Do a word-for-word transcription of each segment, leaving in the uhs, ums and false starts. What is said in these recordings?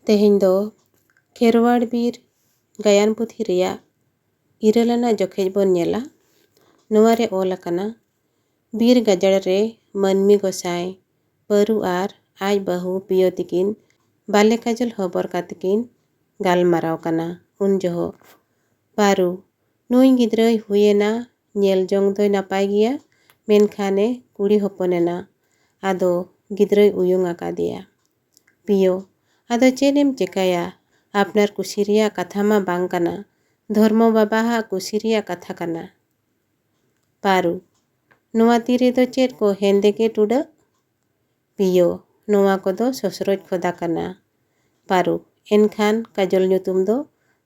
ᱛᱮᱦᱮᱧ ᱫᱚ ᱠᱷᱮᱨᱣᱟᱲ ᱵᱤᱨ ᱜᱟᱭᱟᱱ ᱯᱩᱛᱷᱤ ᱨᱮᱭᱟᱜ ᱤᱨᱟᱹᱞ ᱟᱱᱟᱜ ᱡᱚᱠᱷᱮᱡ ᱵᱚᱱ ᱧᱮᱞᱟ᱾ ᱱᱚᱣᱟ ᱨᱮ ᱚᱞ ᱟᱠᱟᱱᱟ, ᱵᱤᱨ ᱜᱟᱡᱟᱲ ᱨᱮ ᱢᱟᱹᱱᱢᱤ ᱜᱚᱸᱥᱟᱭ ᱯᱟᱹᱨᱩ ᱟᱨ ᱟᱡ ᱵᱟᱹᱦᱩ ᱯᱤᱭᱳ ᱛᱤᱠᱤᱱ ᱵᱟᱞᱮ ᱠᱟᱡᱚᱞ ᱦᱚᱵᱚᱨ ᱠᱟᱛᱮ ᱠᱤᱱ ᱜᱟᱞᱢᱟᱨᱟᱣ ᱠᱟᱱᱟ᱾ ᱩᱱ ᱡᱚᱦᱚᱜ, ᱯᱟᱹᱨᱩ, ᱱᱩᱭ ᱜᱤᱫᱽᱨᱟᱹᱭ ᱦᱩᱭᱮᱱᱟ, ᱧᱮᱞ ᱡᱚᱝ ᱫᱚᱭ ᱱᱟᱯᱟᱭ ᱜᱮᱭᱟ, ᱢᱮᱱᱠᱷᱟᱱᱮ ᱠᱩᱲᱤ ᱦᱚᱯᱚᱱᱮᱱᱟ, ᱟᱫᱚ ᱜᱤᱫᱽᱨᱟᱹᱭ ᱩᱭᱩᱝ ᱟᱠᱟᱫᱮᱭᱟ᱾ ᱯᱤᱭᱳ, ᱟᱫᱚ ᱪᱮᱫ ᱮᱢ ᱪᱮᱠᱟᱭᱟ? ᱟᱯᱱᱟᱨ ᱠᱩᱥᱤ ᱨᱮᱭᱟᱜ ᱠᱟᱛᱷᱟ ᱢᱟ ᱵᱟᱝ ᱠᱟᱱᱟ, ᱫᱷᱚᱨᱢᱚ ᱵᱟᱵᱟᱣᱟᱜ ᱠᱩᱥᱤ ᱨᱮᱭᱟᱜ ᱠᱟᱛᱷᱟ ᱠᱟᱱᱟ᱾ ᱯᱟᱹᱨᱩ, ᱱᱚᱣᱟ ᱛᱤ ᱨᱮᱫᱚ ᱪᱮᱫ ᱠᱚ ᱦᱮᱸᱫᱮ ᱜᱮ ᱴᱩᱰᱟᱹᱜ? ᱯᱤᱭᱳ, ᱱᱚᱣᱟ ᱠᱚᱫᱚ ᱥᱚᱥᱨᱚᱡ ᱠᱷᱚᱫᱟ ᱠᱟᱱᱟ᱾ ᱯᱟᱹᱨᱩ, ᱮᱱᱠᱷᱟᱱ ᱠᱟᱡᱚᱞ ᱧᱩᱛᱩᱢ ᱫᱚ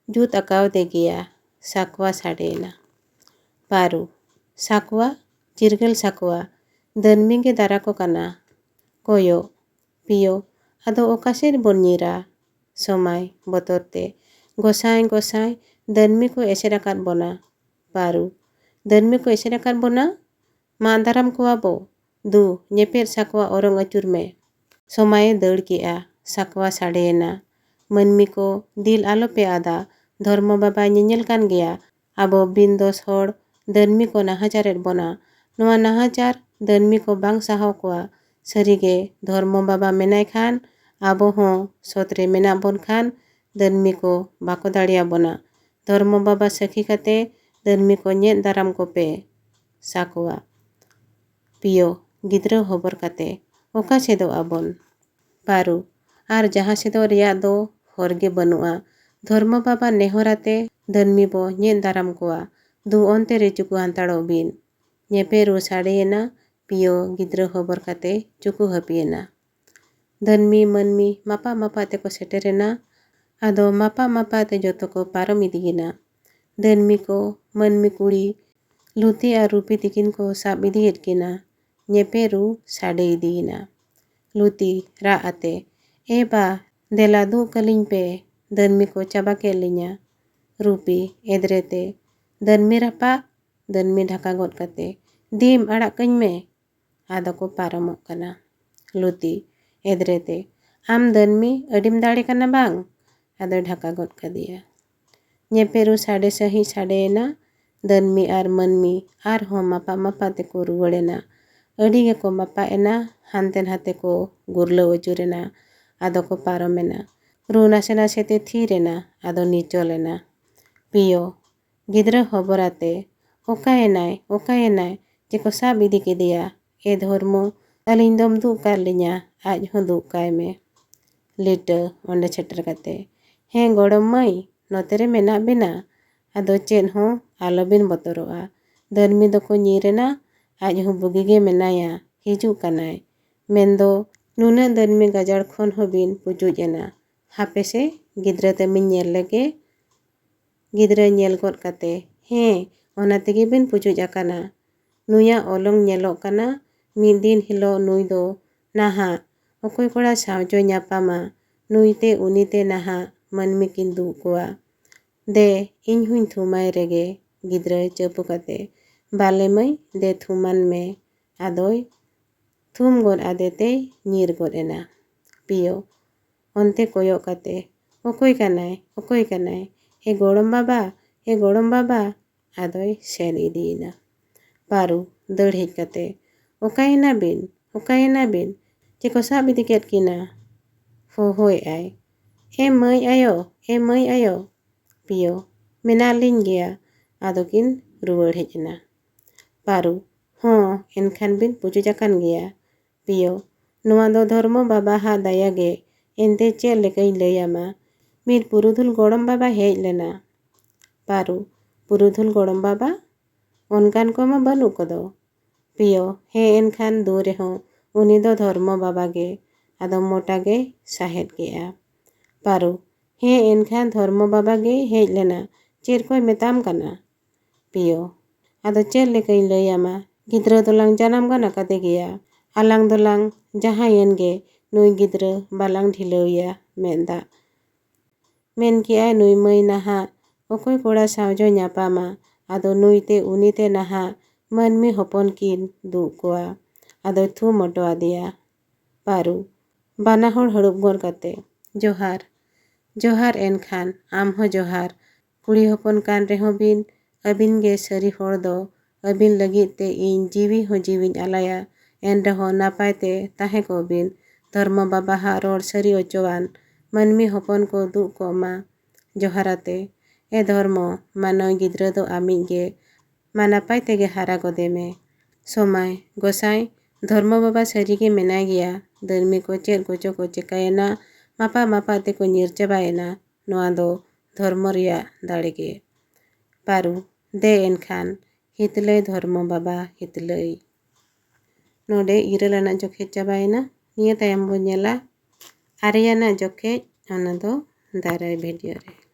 ᱡᱩᱛ ᱟᱠᱟᱣᱫᱮ ᱜᱮᱭᱟ᱾ ᱥᱟᱠᱣᱟ ᱥᱟᱰᱮᱭᱮᱱᱟ᱾ ᱯᱟᱹᱨᱩ, ᱥᱟᱠᱣᱟ? ᱪᱤᱨᱜᱟᱹᱞ ᱥᱟᱠᱣᱟ, ᱫᱟᱹᱱᱢᱤ ᱜᱮ ᱫᱟᱨᱟ ᱠᱚ ᱠᱟᱱᱟ᱾ ᱠᱚᱭᱚᱜ, ᱯᱤᱭᱳ, ᱟᱫᱚ ᱚᱠᱟ ᱥᱮᱫ ᱵᱚᱱ ᱧᱤᱨᱟ? ᱥᱚᱢᱟᱭ, ᱵᱚᱛᱚᱨ ᱛᱮ, ᱜᱚᱸᱥᱟᱭ, ᱜᱚᱸᱥᱟᱭ, ᱫᱟᱹᱱᱢᱤ ᱠᱚ ᱮᱥᱮᱫ ᱟᱠᱟᱫ ᱵᱚᱱᱟ᱾ ᱯᱟᱹᱨᱩ, ᱫᱟᱹᱱᱢᱤ ᱠᱚ ᱮᱥᱮᱫ ᱟᱠᱟᱫ ᱵᱚᱱᱟ? ᱢᱟᱜ ᱫᱟᱨᱟᱢ ᱠᱚᱣᱟ ᱵᱚ᱾ ᱫᱩ, ᱧᱮᱯᱮᱫ ᱥᱟᱠᱣᱟ ᱚᱨᱚᱝ ᱟᱹᱪᱩᱨ ᱢᱮ᱾ ᱥᱚᱢᱟᱭᱮ ᱫᱟᱹᱲ ᱠᱮᱜᱼᱟ᱾ ᱥᱟᱠᱣᱟ ᱥᱟᱰᱮᱭᱮᱱᱟ᱾ ᱢᱟᱹᱱᱢᱤ ᱠᱚ, ᱫᱤᱞ ᱟᱞᱚᱯᱮ ᱟᱫᱟ, ᱫᱷᱚᱨᱢᱚ ᱵᱟᱵᱟᱭ ᱧᱮᱧᱮᱞ ᱠᱟᱱ ᱜᱮᱭᱟ᱾ ᱟᱵᱚ ᱵᱤᱱ ᱫᱚᱥ ᱦᱚᱲ ᱫᱟᱹᱱᱢᱤ ᱠᱚ ᱱᱟᱦᱟᱪᱟᱨᱮᱫ ᱵᱚᱱᱟ᱾ ᱱᱚᱣᱟ ᱱᱟᱦᱟᱪᱟᱨ ᱫᱟᱹᱱᱢᱤ ᱠᱚ ᱵᱟᱝ ᱥᱟᱦᱟᱣ ᱠᱚᱣᱟ᱾ ᱥᱟᱹᱨᱤᱜᱮ ᱫᱷᱚᱨᱢᱚ ᱵᱟᱵᱟ ᱢᱮᱱᱟᱭ ᱠᱷᱟᱱ ᱟᱵᱚ ᱦᱚᱸ ᱥᱚᱛ ᱨᱮ ᱢᱮᱱᱟᱜ ᱵᱚᱱ ᱠᱷᱟᱱ ᱫᱟᱹᱱᱢᱤ ᱠᱚ ᱵᱟᱠᱚ ᱫᱟᱲᱮᱭᱟᱵᱚᱱᱟ᱾ ᱫᱷᱚᱨᱢᱚ ᱵᱟᱵᱟ ᱥᱟᱹᱠᱷᱤ ᱠᱟᱛᱮ ᱫᱟᱹᱱᱢᱤ ᱠᱚ ᱧᱮᱫ ᱫᱟᱨᱟᱢ ᱠᱚᱯᱮ᱾ ᱥᱟᱠᱣᱟ᱾ ᱯᱤᱭᱳ, ᱜᱤᱫᱽᱨᱟᱹ ᱦᱚᱵᱚᱨ ᱠᱟᱛᱮ, ᱚᱠᱟ ᱥᱮᱫᱚᱜ ᱟᱵᱚᱱ? ᱯᱟᱹᱨᱩ, ᱟᱨ ᱡᱟᱦᱟᱸ ᱥᱮᱫᱚᱜ ᱨᱮᱭᱟᱜ ᱫᱚ ᱦᱚᱨ ᱜᱮ ᱵᱟᱹᱱᱩᱜᱼᱟ᱾ ᱫᱷᱚᱨᱢᱚ ᱵᱟᱵᱟ ᱱᱮᱦᱚᱨ ᱟᱛᱮ ᱫᱟᱹᱱᱢᱤ ᱵᱚ ᱧᱮᱫ ᱫᱟᱨᱟᱢ ᱠᱚᱣᱟ᱾ ᱫᱩ ᱚᱱᱛᱮ ᱨᱮ ᱪᱩᱠᱩ ᱦᱟᱱᱛᱟᱲᱚᱜ ᱵᱤᱱ᱾ ᱧᱮᱯᱮ ᱨᱩ ᱥᱟᱰᱮᱭᱮᱱᱟ᱾ ᱯᱤᱭᱳ ᱜᱤᱫᱽᱨᱟᱹ ᱦᱚᱵᱚᱨ ᱠᱟᱛᱮ ᱪᱩᱠᱩ ᱦᱟᱹᱯᱤᱭᱮᱱᱟ᱾ ᱫᱟᱹᱱᱢᱤ ᱢᱟᱹᱱᱢᱤ ᱢᱟᱯᱟᱜ ᱢᱟᱯᱟᱜ ᱛᱮᱠᱚ ᱥᱮᱴᱮᱨᱮᱱᱟ᱾ ᱟᱫᱚ ᱢᱟᱯᱟᱜ ᱢᱟᱯᱟᱜ ᱛᱮ ᱡᱚᱛᱚ ᱠᱚ ᱯᱟᱨᱚᱢ ᱤᱫᱤᱭᱮᱱᱟ᱾ ᱫᱟᱹᱱᱢᱤ ᱠᱚ ᱢᱟᱹᱱᱢᱤ ᱠᱩᱲᱤ ᱞᱩᱛᱤ ᱟᱨ ᱨᱩᱯᱤ ᱛᱤᱠᱤᱱ ᱠᱚ ᱥᱟᱵ ᱤᱫᱤᱭᱮᱫ ᱠᱤᱱᱟ᱾ ᱧᱮᱯᱮ ᱨᱩ ᱥᱟᱰᱮ ᱤᱫᱤᱭᱮᱱᱟ᱾ ᱞᱩᱛᱤ ᱨᱟᱜ ᱟᱛᱮ, "ᱮ ᱵᱟ, ᱫᱮᱞᱟ ᱫᱩᱜ ᱠᱟᱹᱞᱤᱧ ᱯᱮ, ᱫᱟᱹᱱᱢᱤ ᱠᱚ ᱪᱟᱵᱟ ᱠᱮᱫ ᱞᱤᱧᱟ᱾" ᱨᱩᱯᱤ ᱮᱫᱽᱨᱮ ᱛᱮ, "ᱫᱟᱹᱱᱢᱤ ᱨᱟᱯᱟᱜ?" ᱫᱟᱹᱱᱢᱤ ᱰᱷᱟᱠᱟ ᱜᱚᱫ ᱠᱟᱛᱮ, "ᱫᱤᱢ, ᱟᱲᱟᱜ ᱠᱟᱹᱧ ᱢᱮ᱾" ᱟᱫᱚ ᱠᱚ ᱯᱟᱨᱚᱢᱚᱜ ᱠᱟᱱᱟ᱾ ᱞᱩᱛᱤ ᱮᱫᱽᱨᱮ ᱛᱮ, "ᱟᱢ ᱫᱟᱹᱱᱢᱤ ᱟᱹᱰᱤᱢ ᱫᱟᱲᱮ ᱠᱟᱱᱟ ᱵᱟᱝ?" ᱟᱫᱚᱭ ᱰᱷᱟᱠᱟ ᱜᱚᱫ ᱠᱟᱫᱮᱭᱟ᱾ ᱧᱮᱯᱮᱨᱩ ᱥᱟᱰᱮ ᱥᱟᱺᱦᱤᱡ ᱥᱟᱰᱮᱭᱮᱱᱟ᱾ ᱫᱟᱹᱱᱢᱤ ᱟᱨ ᱢᱟᱹᱱᱢᱤ ᱟᱨᱦᱚᱸ ᱢᱟᱯᱟ ᱢᱟᱯᱟ ᱛᱮᱠᱚ ᱨᱩᱣᱟᱹᱲᱮᱱᱟ᱾ ᱟᱹᱰᱤ ᱜᱮᱠᱚ ᱢᱟᱯᱟ ᱮᱱᱟ, ᱦᱟᱱᱛᱮ ᱱᱟᱛᱮ ᱠᱚ ᱜᱩᱨᱞᱟᱹᱣ ᱟᱹᱪᱩᱨᱮᱱᱟ᱾ ᱟᱫᱚ ᱠᱚ ᱯᱟᱨᱚᱢᱮᱱᱟ᱾ ᱨᱩ ᱱᱟᱥᱮ ᱱᱟᱥᱮ ᱛᱮ ᱛᱷᱤᱨ ᱮᱱᱟ, ᱟᱫᱚ ᱱᱤᱪᱚᱞ ᱮᱱᱟ᱾ ᱯᱤᱭᱳ, ᱜᱤᱫᱽᱨᱟᱹ ᱦᱚᱵᱚᱨ ᱟᱛᱮ, "ᱚᱠᱟᱭᱮᱱᱟᱭ, ᱚᱠᱟᱭᱮᱱᱟᱭ? ᱪᱮ ᱠᱚ ᱥᱟᱵ ᱤᱫᱤ ᱠᱮᱫᱮᱭᱟ? ᱮ ᱫᱷᱚᱨᱢᱚ, ᱟᱹᱞᱤᱧ ᱫᱚᱢ ᱫᱩᱜ ᱠᱟᱫ ᱞᱤᱧᱟ, ᱟᱡ ᱦᱚᱸ ᱫᱩᱜ ᱠᱟᱭ ᱢᱮ᱾" ᱞᱤᱴᱟᱹ, ᱚᱸᱰᱮ ᱥᱮᱴᱮᱨ ᱠᱟᱛᱮ, "ᱦᱮᱸ ᱜᱚᱲᱚᱢ ᱢᱟᱹᱭ, ᱱᱚᱛᱮ ᱨᱮ ᱢᱮᱱᱟᱜ ᱵᱮᱱᱟ, ᱟᱫᱚ ᱪᱮᱫ ᱦᱚᱸ ᱟᱞᱚᱵᱤᱱ ᱵᱚᱛᱚᱨᱚᱜᱼᱟ᱾ ᱫᱟᱹᱱᱢᱤ ᱫᱚᱠᱚ ᱧᱤᱨ ᱮᱱᱟ, ᱟᱡ ᱦᱚᱸ ᱵᱩᱜᱤ ᱜᱮ ᱢᱮᱱᱟᱭᱟ, ᱦᱤᱡᱩᱜ ᱠᱟᱱᱟᱭ᱾ ᱢᱮᱱᱫᱚ ᱱᱩᱱᱟᱹᱜ ᱫᱟᱹᱱᱢᱤ ᱜᱟᱡᱟᱲ ᱠᱷᱚᱱ ᱦᱚᱸᱵᱤᱱ ᱯᱩᱪᱩᱡ ᱮᱱᱟ᱾ ᱦᱟᱯᱮ ᱥᱮ, ᱜᱤᱫᱽᱨᱟᱹ ᱛᱟᱹᱢᱤᱧ ᱧᱮᱞ ᱞᱮᱜᱮ᱾" ᱜᱤᱫᱽᱨᱟᱹ ᱧᱮᱞ ᱜᱚᱫ ᱠᱟᱛᱮ, "ᱦᱮᱸ, ᱚᱱᱟ ᱛᱮᱜᱮ ᱵᱤᱱ ᱯᱩᱪᱩᱡ ᱟᱠᱟᱱᱟ᱾ ᱱᱩᱭᱟᱜ ᱚᱞᱚᱝ ᱧᱮᱞᱚᱜ ᱠᱟᱱᱟ, ᱢᱤᱫ ᱫᱤᱱ ᱦᱤᱞᱳᱜ ᱱᱩᱭ ᱫᱚ ᱱᱟᱦᱟᱜ ᱚᱠᱚᱭ ᱠᱚᱲᱟ ᱥᱟᱶ ᱪᱚᱭ ᱧᱟᱯᱟᱢᱟ, ᱱᱩᱭ ᱛᱮ ᱩᱱᱤ ᱛᱮ ᱱᱟᱦᱟᱜ ᱢᱟᱹᱱᱢᱤ ᱠᱤᱱ ᱫᱩᱜ ᱠᱚᱣᱟ᱾ ᱫᱮ, ᱤᱧ ᱦᱚᱸᱧ ᱛᱷᱩᱢᱟᱭ ᱨᱮᱜᱮ᱾" ᱜᱤᱫᱽᱨᱟᱹ ᱪᱟᱹᱯᱩ ᱠᱟᱛᱮ, "ᱵᱟᱞᱮ ᱢᱟᱹᱭ, ᱫᱮ ᱛᱷᱩᱢᱟᱱ ᱢᱮ᱾" ᱟᱫᱚᱭ ᱛᱷᱩᱢ ᱜᱚᱫ ᱟᱫᱮ ᱛᱮᱭ ᱧᱤᱨ ᱜᱚᱫ ᱮᱱᱟ᱾ ᱯᱤᱭᱳ, ᱚᱱᱛᱮ ᱠᱚᱭᱚᱜ ᱠᱟᱛᱮ, "ᱚᱠᱚᱭ ᱠᱟᱱᱟᱭ? ᱚᱠᱚᱭ ᱠᱟᱱᱟᱭ? ᱮ ᱜᱚᱲᱚᱢ ᱵᱟᱵᱟ, ᱮ ᱜᱚᱲᱚᱢ ᱵᱟᱵᱟ!" ᱟᱫᱚᱭ ᱥᱮᱱ ᱤᱫᱤᱭᱮᱱᱟ᱾ ᱯᱟᱹᱨᱩ, ᱫᱟᱹᱲ ᱦᱮᱡ ᱠᱟᱛᱮ, "ᱚᱠᱟᱭᱮᱱᱟ ᱵᱤᱱ? ᱚᱠᱟᱭᱮᱱᱟ ᱵᱤᱱ? ᱪᱮ ᱠᱚ ᱥᱟᱵ ᱤᱫᱤ ᱠᱮᱫ ᱠᱤᱱᱟ? ᱦᱚᱦᱚᱭᱮᱫ ᱟᱭ, ᱮ ᱢᱟᱹᱭ ᱟᱭᱳ, ᱮ ᱢᱟᱹᱭ ᱟᱭᱳ!" ᱯᱤᱭᱳ, "ᱢᱮᱱᱟᱜ ᱞᱤᱧ ᱜᱮᱭᱟ᱾" ᱟᱫᱚ ᱠᱤᱱ ᱨᱩᱣᱟᱹᱲ ᱦᱮᱡ ᱮᱱᱟ᱾ ᱯᱟᱹᱨᱩ, "ᱦᱚᱸ, ᱮᱱᱠᱷᱟᱱ ᱵᱤᱱ ᱯᱩᱪᱩᱡ ᱟᱠᱟᱱ ᱜᱮᱭᱟ᱾" ᱯᱤᱭᱳ, "ᱱᱚᱣᱟ ᱫᱚ ᱫᱷᱚᱨᱢᱚ ᱵᱟᱵᱟ ᱦᱟᱜ ᱫᱟᱭᱟ ᱜᱮ, ᱮᱱᱛᱮ ᱪᱮᱫ ᱞᱮᱠᱟᱧ ᱞᱟᱹᱭ ᱟᱢᱟ? ᱢᱤᱫ ᱯᱩᱨᱩᱫᱷᱩᱞ ᱜᱚᱲᱚᱢ ᱵᱟᱵᱟ ᱦᱮᱡ ᱞᱮᱱᱟ᱾" ᱯᱟᱹᱨᱩ, "ᱯᱩᱨᱩᱫᱷᱩᱞ ᱜᱚᱲᱚᱢ ᱵᱟᱵᱟ? ᱚᱱᱠᱟᱱ ᱠᱚᱢᱟ ᱵᱟᱹᱱᱩᱜ ᱠᱚᱫᱚ᱾" ᱯᱤᱭᱳ, "ᱦᱮᱸ, ᱮᱱᱠᱷᱟᱱ ᱫᱩ ᱨᱮᱦᱚᱸ ᱩᱱᱤ ᱫᱚ ᱫᱷᱚᱨᱢᱚ ᱵᱟᱵᱟ ᱜᱮ᱾" ᱟᱫᱚ ᱢᱚᱴᱟ ᱜᱮᱭ ᱥᱟᱦᱮᱫ ᱠᱮᱜᱼᱟ᱾ ᱯᱟᱹᱨᱩ, "ᱦᱮᱸ, ᱮᱱᱠᱷᱟᱱ ᱫᱷᱚᱨᱢᱚ ᱵᱟᱵᱟ ᱜᱮᱭ ᱦᱮᱡ ᱞᱮᱱᱟ᱾ ᱪᱮᱫ ᱠᱚᱭ ᱢᱮᱛᱟᱢ ᱠᱟᱱᱟ?" ᱯᱤᱭᱳ, "ᱟᱫᱚ ᱪᱮᱫ ᱞᱮᱠᱟᱧ ᱞᱟᱹᱭ ᱟᱢᱟ? ᱜᱤᱫᱽᱨᱟᱹ ᱫᱚᱞᱟᱝ ᱡᱟᱱᱟᱢ ᱜᱟᱱ ᱟᱠᱟᱫᱮ ᱜᱮᱭᱟ᱾ ᱟᱞᱟᱝ ᱫᱚᱞᱟᱝ ᱡᱟᱦᱟᱸᱭᱮᱱ ᱜᱮ, ᱱᱩᱭ ᱜᱤᱫᱽᱨᱟᱹ ᱵᱟᱞᱟᱝ ᱰᱷᱤᱞᱟᱹᱣᱮᱭᱟ ᱢᱮᱫ ᱫᱟᱜ᱾ ᱢᱮᱱ ᱠᱮᱜᱼᱟᱭ, ᱱᱩᱭ ᱢᱟᱹᱭ ᱱᱟᱦᱟᱜ ᱚᱠᱚᱭ ᱠᱚᱲᱟ ᱥᱟᱶ ᱡᱚ ᱧᱟᱯᱟᱢᱟ, ᱟᱫᱚ ᱱᱩᱭ ᱛᱮ ᱩᱱᱤ ᱛᱮ ᱱᱟᱦᱟᱜ ᱢᱟᱹᱱᱢᱤ ᱦᱚᱯᱚᱱ ᱠᱤᱱ ᱫᱩᱜ ᱠᱚᱣᱟ᱾ ᱟᱫᱚᱭ ᱛᱷᱩᱢ ᱚᱴᱚ ᱟᱫᱮᱭᱟ᱾" ᱯᱟᱹᱨᱩ, ᱵᱟᱱᱟ ᱦᱚᱲ ᱦᱟᱹᱲᱩᱵ ᱜᱚᱲ ᱠᱟᱛᱮ, ᱡᱚᱦᱟᱨ᱾ ᱡᱚᱦᱟᱨ ᱮᱱᱠᱷᱟᱱ ᱟᱢ ᱦᱚᱸ ᱡᱚᱦᱟᱨ᱾ ᱠᱩᱲᱤ ᱦᱚᱯᱚᱱ ᱠᱟᱱ ᱨᱮᱦᱚᱸ ᱵᱤᱱ, ᱟᱹᱵᱤᱱ ᱜᱮ ᱥᱟᱹᱨᱤ ᱦᱚᱲ ᱫᱚ᱾ ᱟᱹᱵᱤᱱ ᱞᱟᱹᱜᱤᱫ ᱛᱮ ᱤᱧ ᱡᱤᱣᱤ ᱦᱚᱸ ᱡᱤᱣᱤᱧ ᱟᱞᱟᱭᱟ᱾ ᱮᱱ ᱨᱮᱦᱚᱸ ᱱᱟᱯᱟᱭ ᱛᱮ ᱛᱟᱦᱮᱸ ᱠᱚᱜ ᱵᱤᱱ᱾ ᱫᱷᱚᱨᱢᱚ ᱵᱟᱵᱟ ᱦᱟᱜ ᱨᱚᱲ ᱥᱟᱹᱨᱤ ᱚᱪᱚᱣᱟᱱ᱾ ᱢᱟᱹᱱᱢᱤ ᱦᱚᱯᱚᱱ ᱠᱚ ᱫᱩᱜ ᱠᱚᱜ ᱢᱟ᱾ ᱡᱚᱦᱟᱨ ᱟᱛᱮ, ᱮ ᱫᱷᱚᱨᱢᱚ, ᱢᱟᱱᱚᱭ ᱜᱤᱫᱽᱨᱟᱹ ᱫᱚ ᱟᱢᱤᱡ ᱜᱮ᱾ ᱢᱟ ᱱᱟᱯᱟᱭ ᱛᱮᱜᱮ ᱦᱟᱨᱟ ᱜᱚᱫᱮ ᱢᱮ᱾ ᱥᱚᱢᱟᱭ, ᱜᱚᱸᱥᱟᱭ, ᱫᱷᱚᱨᱢᱚ ᱵᱟᱵᱟ ᱥᱟᱹᱨᱤ ᱜᱮ ᱢᱮᱱᱟᱭ ᱜᱮᱭᱟ᱾ ᱫᱟᱹᱱᱢᱤ ᱠᱚ ᱪᱮᱫ ᱠᱚᱪᱚ ᱠᱚ ᱪᱮᱠᱟᱭᱮᱱᱟ, ᱢᱟᱯᱟ ᱢᱟᱯᱟ ᱛᱮᱠᱚ ᱧᱤᱨ ᱪᱟᱵᱟᱭᱮᱱᱟ᱾ ᱱᱚᱣᱟ ᱫᱚ ᱫᱷᱚᱨᱢᱚ ᱨᱮᱭᱟᱜ ᱫᱟᱲᱮ ᱜᱮ᱾ ᱯᱟᱹᱨᱩ, ᱫᱮ ᱮᱱᱠᱷᱟᱱ, ᱦᱤᱛᱞᱟᱹᱭ ᱫᱷᱚᱨᱢᱚ ᱵᱟᱵᱟ ᱦᱤᱛᱞᱟᱹᱭ᱾ ᱱᱚᱰᱮ ᱤᱨᱟᱹᱞ ᱟᱱᱟᱜ ᱡᱚᱠᱷᱮᱡ ᱪᱟᱵᱟᱭᱮᱱᱟ᱾ ᱱᱤᱭᱟᱹ ᱛᱟᱭᱚᱢ ᱵᱚᱱ ᱧᱮᱞᱟ ᱟᱨᱮ ᱟᱱᱟᱜ ᱡᱚᱠᱷᱮᱡ, ᱚᱱᱟ ᱫᱚ ᱫᱟᱨᱟᱭ ᱵᱷᱤᱰᱤᱭᱳ ᱨᱮ᱾